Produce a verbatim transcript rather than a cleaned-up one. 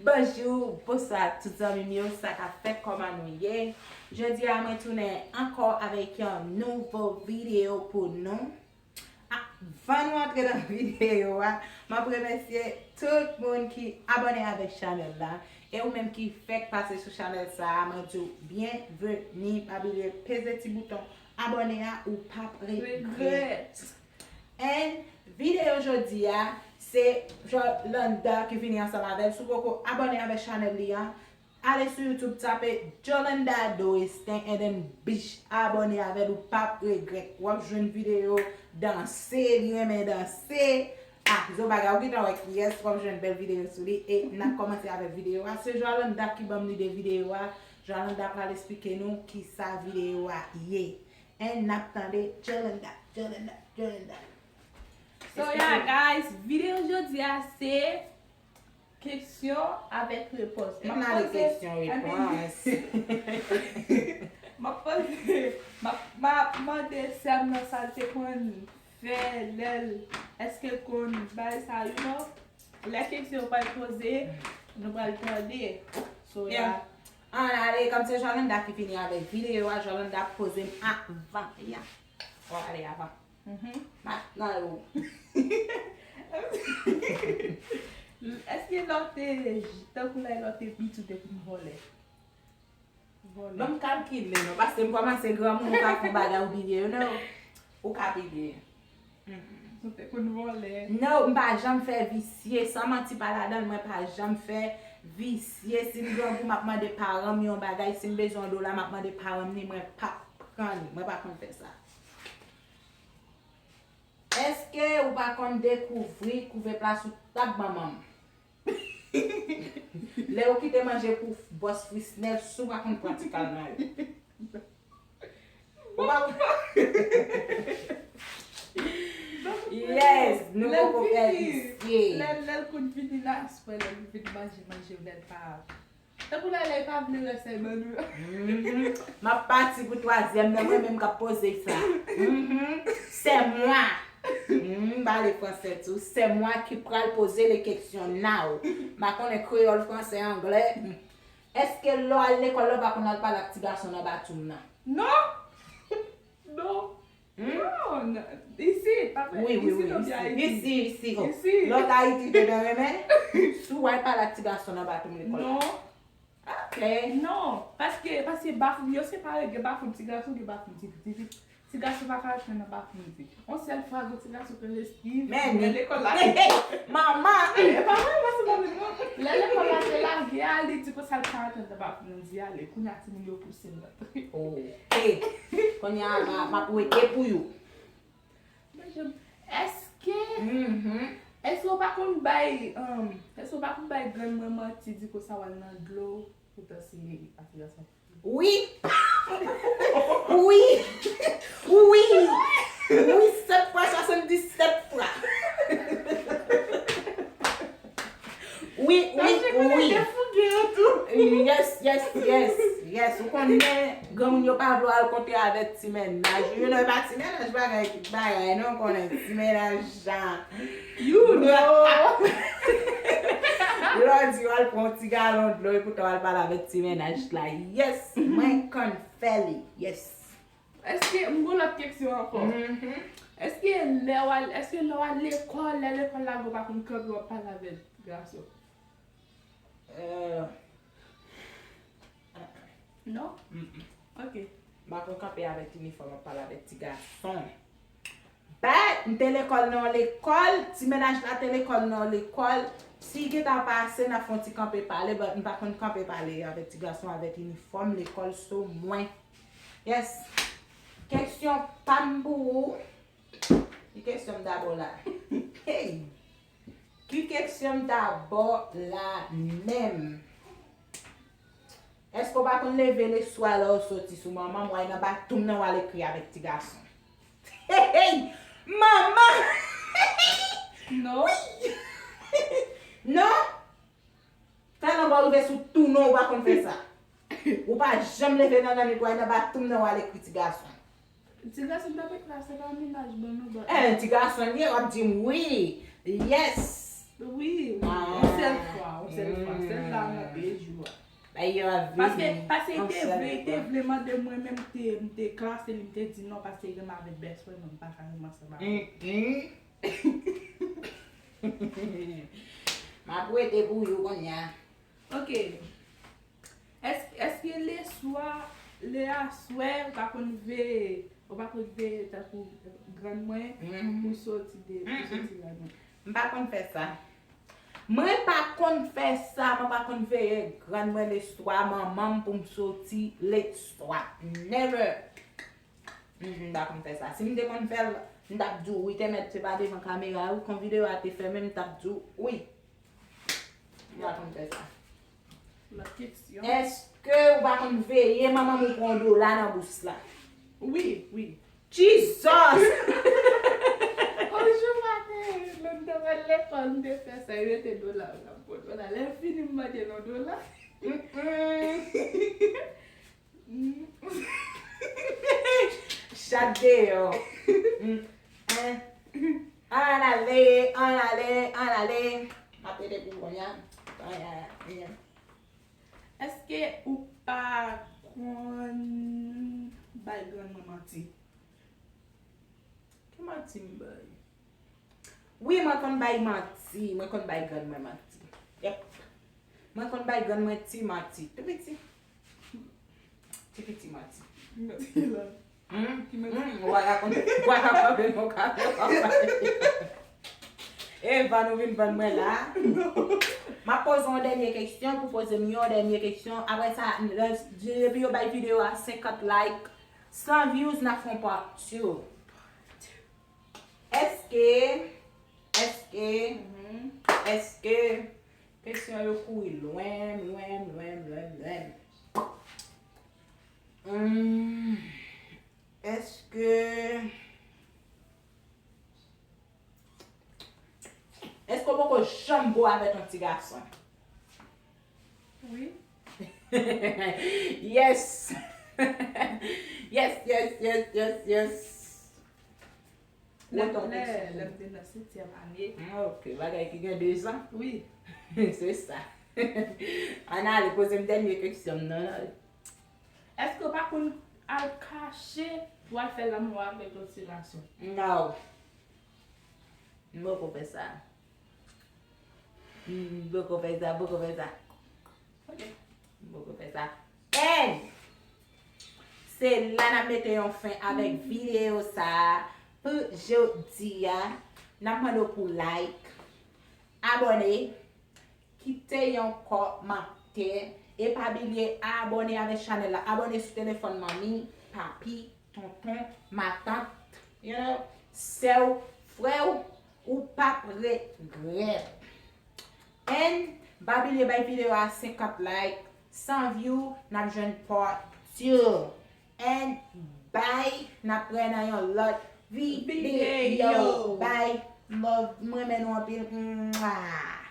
Bonjou, bonswa tout zanmi m yo, sa k ap fèt, kòman nou ye? Jodi a mwen tounen ankò avèk yon nouvo videyo pou nou. Avan nou antre nan videyo a, m ap remèsye tout moun ki abòne avèk chanèl la. E ou menm ki fèk pase sou chanèl sa a, mwen di w byenveni. Pa bliye peze ti bouton abòne a, ou p ap regrèt. And videyo jodi a, se Jolanda ki vini ansanm avè l. Si w poko abòne avèk chanèl li an, ale sou YouTube, tape Jolanda Doristin, and then, bish, abòne avè l, ou p ap regrèt. W ap jwenn videyo danse, li renmen danse. Ah, zo bagay, ou gentan wè kiyès, w ap jwenn bèl videyo sou li. E n ap kòmanse avèk videyo a. Se Jolanda ki ban m lide videyo a. Jolanda pral esplike nou kisa videyo a ye. And n ap tande Jolanda, Jolanda, Jolanda. So yeah, guys, videyo jodi a se kesyon avèk repons. M ap poze, kesyon, I mean, repons. M ap poze, m ap, m ap mande sè m nan sa l te konn fè lè l, èske l konn bay sa, you know? Lè kesyon yo pral poze, nou pral tande. So, yeah. Ann ale, kòm se Jolanda ki vini avèk videyo a, Jolanda ap poze m avan. Ya. Ann ale avan. Mhm. Matnan yo. Èske lè w te, tankou lè w te piti, w te konn vòlè? Vòlè. Ban m kalkile non, paske m kòmanse granmoun, ou ka fè yon bagay ou bliye, you know. Ou ka bliye. Mm-mm. Ou te konn vòlè. Non, m pa janm fè visye, san manti pa ladan l, mwen pa janm fè visye. Si m grangou, m ap mande paran m yon bagay, si m bezwen yon dola, m ap mande paran m li, mwen p ap pran li, mwen pa konn fè sa. Èske ou pa konn dekouvri kouve plas ou t ap ban manman m? Lè yo kite manje pou bòs Frisnel, si w pa konn pran ti kalma yo. Ou pa... Yes, nou poko fè visye. Lè, lè l konn vini la, aswè, lè l vin manje, manje, lè l pa Tankou lè, lè pa vle wè sè ban nou. Mhm. M ap pati pou twazyèm nan, mwen menm k ap poze sa. Mhm. C'est moi. Mhm, m pale fransè tou. C'est moi qui pral poze les questions now. M pa konnen kreyòl, fransè, anglè. Èske lè w al lekòl la, w pa konn al pale ak ti gason nan batwouv nan? Non. Non. Hmm? Non, non. Isi, pa vre. Wi, wi, isi, wi, non, isi. Ayiti. Isi, isi. Oh. Isi. Lòt Ayiti te dwe renmen. Si w al pale ak ti gason nan batwouv lekòl la. Non. Ok. Non, paske, paske batwouv yo separe, gen batwouv ti gason, gen batwouv ti fi. Ti gason pa ka antre nan batwouv ti fi. On sèl fwa, gen ti gason ki rele Steve, men li lekòl la. Manman! E pa mwen, paske mwen menm non. Lè lekòl la te lage a, li di konsa l pa antre nan batwouv, di ale. Kounye a timoun yo pouse l antre. Oh. E, kounye a, m a, m ap wete pou yo. Èske, mhm, èske w pa konn bay, um, èske w pa konn bay grann mwen manti, di konsa w al nan dlo, poutan se pa ti gason? Wi. Wi. Wi. Wi, sèt fwa, swasanndisèt fwa. Wi, wi, wi. Yes, yes, yes, yes. Ou konnen, granmoun yo pa vle al kontre avèk ti mennaj. You know, e pa ti mennaj bagay, bagay, non, konnen ti mennaj jan. You know. Lè w di w al pran yon ti galon dlo, epoutan w al pale avèk ti mennaj la. Yes, mwen konn fè li. Yes. Èske, m gon lòt kesyon ankò. Mhm. Èske lè w al, èske lè w al lekòl, lè lekòl lage w pa konn kanpe w ap pale avèk gason? Euh. Non? Mm-mm. Ok. M pa konn kanpe avèk inifòm, ap pale avèk ti gason. But, m te lekòl nan yon lekòl, ti mennaj la te lekòl nan yon lekòl. Si gentan pase, n ap fè yon ti kanpe pale, but m pa konn kanpe pale avèk ti gason avèk inifòm lekòl sou mwen. Yes. Kesyon pa m pou ou. Ki kesyon m dabò la? Hey! Ki kesyon m dabò la menm? Èske w pa konn leve leswa lè w soti sou manman m, w al nan batwouv nan, w al ekri avèk ti gason? Hey, hey! Manman! Non. Wi! Non? Tèlman w rive sou tou non, ou pa konn fè sa. Ou pa janm leve nan lannwit, w al nan batwouv nan, w al ekri ti gason. Ti gason t ap ekri a, se pa mennaj ban nou, ban. Eh, ti gason l ye, w ap di m wi. Yes! Wi, wi. Yon sèl fwa, yon sèl fwa. Sèl la nan de jou a. Paske, paske li te vle, li te vle mande mwen, men m te, m te klase li, m te di non, paske li renmen avèk bèswen mwen, m pa ka renmen ansanm avè l. M ap wete pou yo kounye a. Ok. Èske, èske leswa, le aswè, ou pa konn veye, ou pa konn veye tankou grann mwen pou soti de, pou soti la non? M pa konn fè sa. Mwen pa konn fè sa, mwen pa konn veye grann mwen leswa, manman m pou m soti leswa. Never. Mm, m pa konn fè sa. Si m te konn fè l, m t ap di w wi, te mèt se pa devan kamera wi, kon videyo a te fèmen, m t ap di w wi. M pa konn fè sa. Lòt kesyon. Èske ou pa konn veye manman m ou pran yon dola nan bous la? Wi, wi. Jesus! On jou maten, lè m t ap al lekòl, m te fè sa, yo te dola, m t ap pran dola. Lè fini, m mande l yon dola. Mm-mm. Chat deyò. Mm. Hein? Ann ale, ann ale, ann ale. M ap rete pou kounye a. Ann ale. Èske ou pa konn bay grann mwen manti? Ki manti m bay? Wi, mwen konn bay manti. Mwen konn bay grann mwen manti. Yep. Mwen konn bay grann mwen ti manti. Tou piti. Ti piti manti. Manti la. Hmm? Hmm, ou pa ka konn, ou pa ka konn, ou ka konn. E vann ou vin vann mwen la. M ap poze yon dènye kesyon, pou poze m yon dènye kesyon. Apre sa, lè, depi yo bay videyo a senkant like, san views, n ap fè yon part two. Èske, èske, èske kesyon yo kouri lwen, lwen, lwen, lwen, lwen? Hmm, èske, èske w poko janm bo avèk yon ti gason? Wi. Yes! Yes, yes, yes, yes, yes. Lè, lè, lè m te nan setyèm ane. Ah, ok, bagay ki gen dezan. Wi. Se sa. Ann ale, poze m dènye kesyon m nan. Èske w pa konn al kache pou al fè lanmou avèk lòt ti gason? No. M poko fè sa. M poko fè sa, poko fè sa. Ok. M poko fè sa. And se la n ap mete yon fen avèk videyo sa a pou jodi a. N ap mande w pou like, abòne, kite yon kòmantè e pa bliye abòne avèk chanèl la. Abòne sou telefòn manmi, papi, tonton, matant, you know, sè w, frè w, ou p ap regrèt. And pa bliye bay videyo a senkant like, san view, n ap jwenn part two. And bye, n ap wè nan yon lòt videyo. Bye, love, m renmen nou anpil. Mwah.